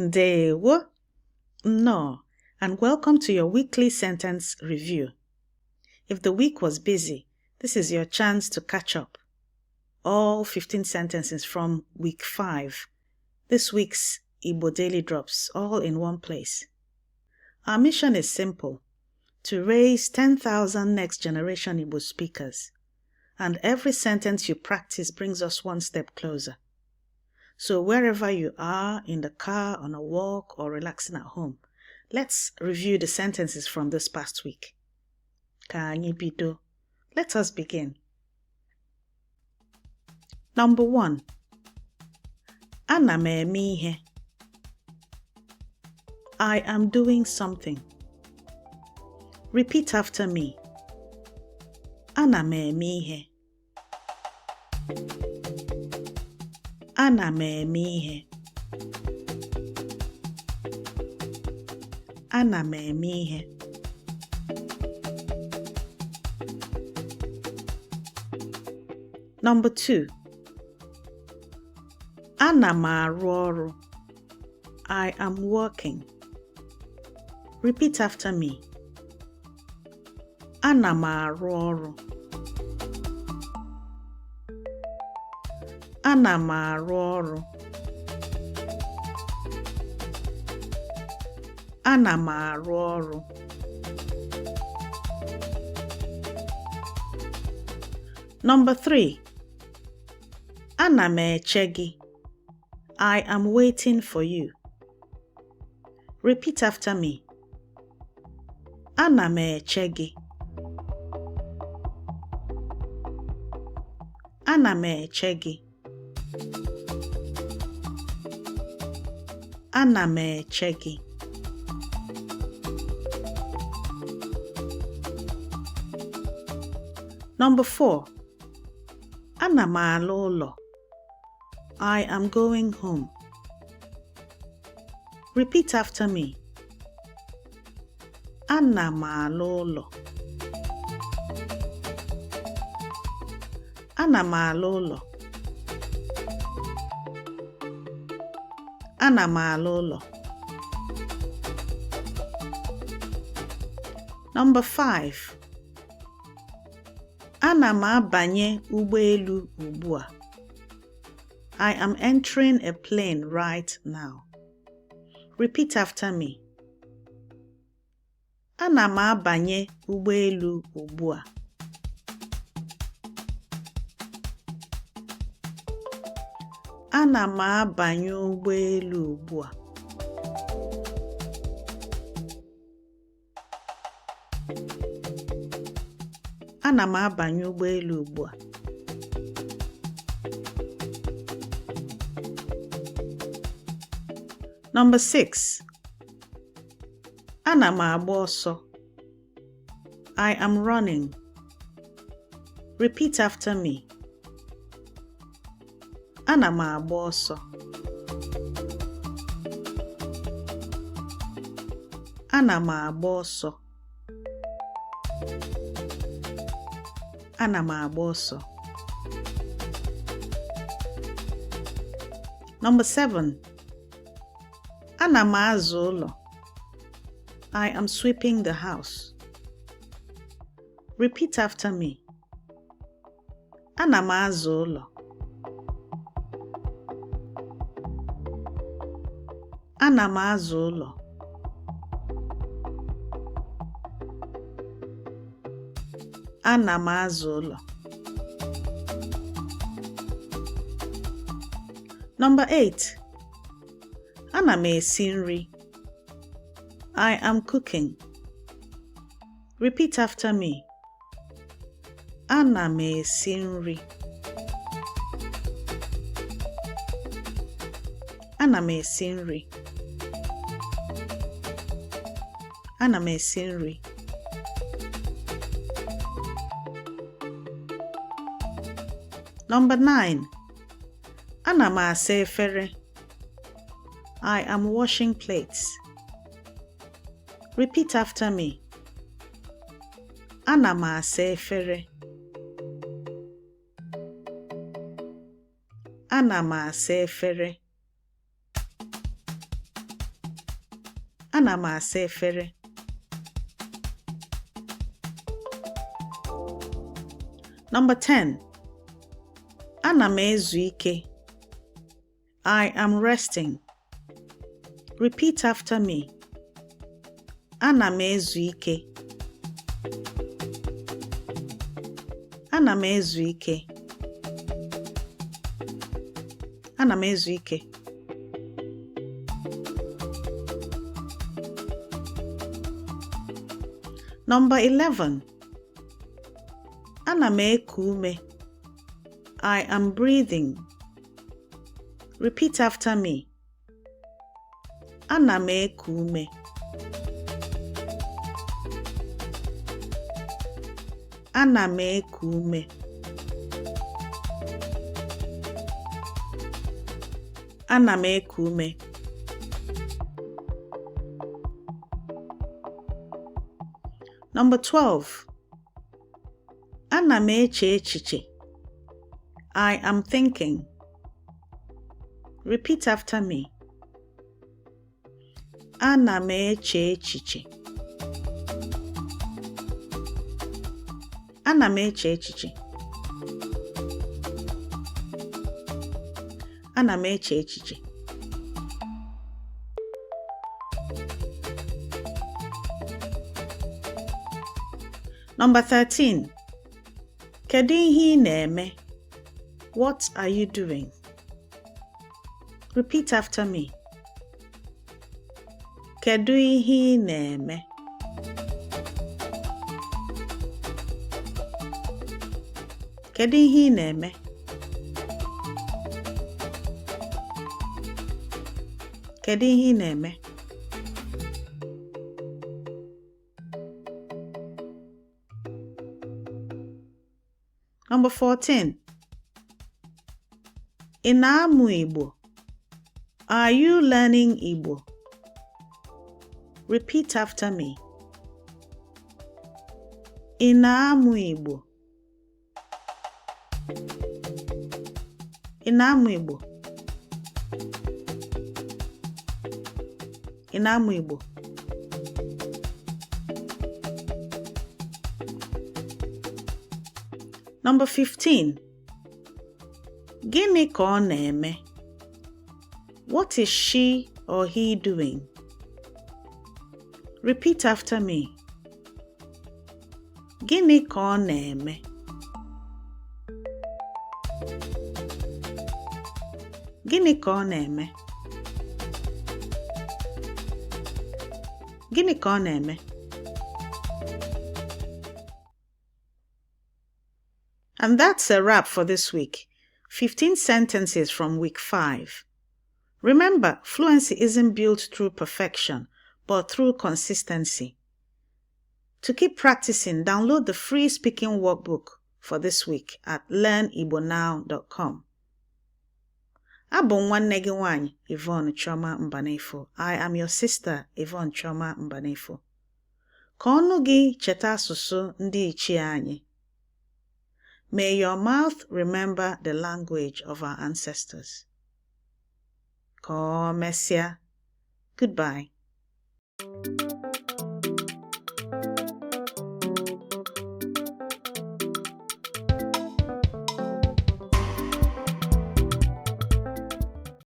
Ndewo, no, and welcome to your weekly sentence review. If the week was busy, this is your chance to catch up. All 15 sentences from week 5. This week's Igbo Daily Drops, all in one place. Our mission is simple: to raise 10,000 next-generation Igbo speakers. And every sentence you practice brings us one step closer. So wherever you are, in the car, on a walk, or relaxing at home, let's review the sentences from this past week. Ka anyị bido. Let us begin. Number 1. Ana m eme ihe. I am doing something. Repeat after me. Ana m eme ihe. Ana m eme ihe. Ana m eme ihe. Number 2. Ana m arụ ọrụ. I am working. Repeat after me. Ana m arụ ọrụ. Ana m arụ ọrụ. Ana m arụ ọrụ. Number 3. Ana m eche gị. I am waiting for you. Repeat after me. Ana m eche gị. Ana m eche gị. Ana m eche gị. Number 4. Ana m ala ụlọ. I am going home. Repeat after me. Ana m ala ụlọ. Ana m ala ụlọ. Ana m ala ụlọ. Number 5. Ana m abanye ụgbọelu ugbua. I am entering a plane right now. Repeat after me. Ana m abanye ụgbọelu ugbua. Ana m abanye ụgbọelu ugbua. Ana m abanye ụgbọelu ugbua. Number 6. Ana m agba ọsọ. I am running. Repeat after me. Ana m agba ọsọ. Ana m agba ọsọ. Ana m agba ọsọ. Number 7. Ana m aza ụlọ. I am sweeping the house. Repeat after me. Ana m aza ụlọ. Ana m aza ụlọ. Ana m aza ụlọ. Number 8. Ana m esi nri. I am cooking. Repeat after me. Ana m esi nri. Ana m esi nri. Ana m esi nri. Number 9. Ana m asa efere. I am washing plates. Repeat after me. Ana m asa efere. Ana m asa efere. Ana m asa efere. Number 10. Ana m ezu ike. I am resting. Repeat after me. Ana m ezu ike. Ana m ezu ike. Ana m ezu ike. Number 11. Ana m eku ume. I am breathing. Repeat after me. Ana m eku ume. Ana m eku ume. Ana m eku ume. Number 12. Ana m eche echiche. I am thinking. Repeat after me. Ana m eche echiche. Ana m eche echiche. Ana m eche echiche. Number 13. Kedu ihe ị na-eme? What are you doing? Repeat after me. Kedu ihe ị na-eme? Kedu ihe ị na-eme? Kedu ihe ị na-eme? Number 14. Ị na-amụ Igbo? Are you learning Igbo? Repeat after me. Ị na-amụ Igbo? Ị na-amụ Igbo? Ị na-amụ Igbo? Number 15. Gịnị ka ọ na-eme? What is she or he doing? Repeat after me. Gịnị ka ọ na-eme? Gịnị ka ọ na-eme? Gịnị ka ọ na-eme? And that's a wrap for this week. 15 sentences from week 5. Remember, fluency isn't built through perfection, but through consistency. To keep practicing, download the free speaking workbook for this week at learnigbanow.com. Abụ nwanne gị nwanyị, Yvonne Chioma Mbanefo. I am your sister, Yvonne Chioma Mbanefo. Ka ọnụ gị cheta asụsụ ndị ichie anyị. May your mouth remember the language of our ancestors. Ka o mesịa. Goodbye.